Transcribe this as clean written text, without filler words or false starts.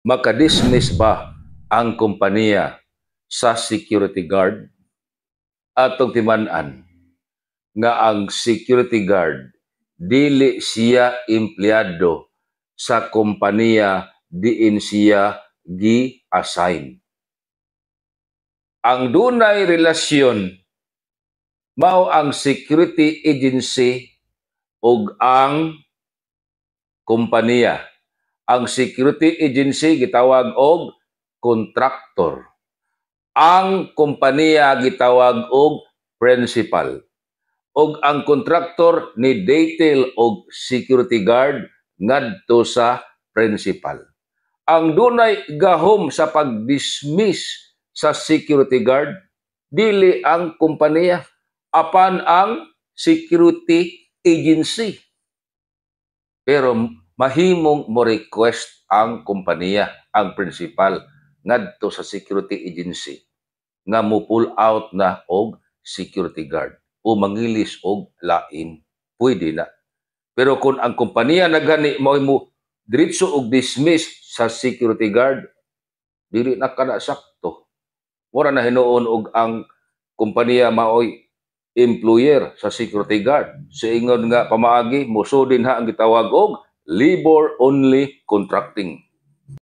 Makadismiss ba ang kompanya sa security guard? Atong timan-an nga ang security guard, dili siya empleyado sa kompanya diin siya gi-assign. Ang dunay relasyon mao ang security agency ug ang kompanya. Ang security agency gitawag og contractor. Ang kompanya gitawag og principal. Ug ang contractor ni detail og security guard ngadto sa principal. Ang dunay gahom sa pag-dismiss sa security guard, dili ang kompanya apan ang security agency. Pero mahimong mo request ang kompanya, ang principal, ngadto sa security agency nga mo pull out na og security guard o mangilis og lain. Pwede na. Pero kung ang kompanya na gani mao mo diretso og dismiss sa security guard, dili na kana sakto. Mura na hinuon og ang kompanya maoy employer sa security guard. Sa ingon nga pamaagi, mosud dinha ang gitawag og labor only contracting.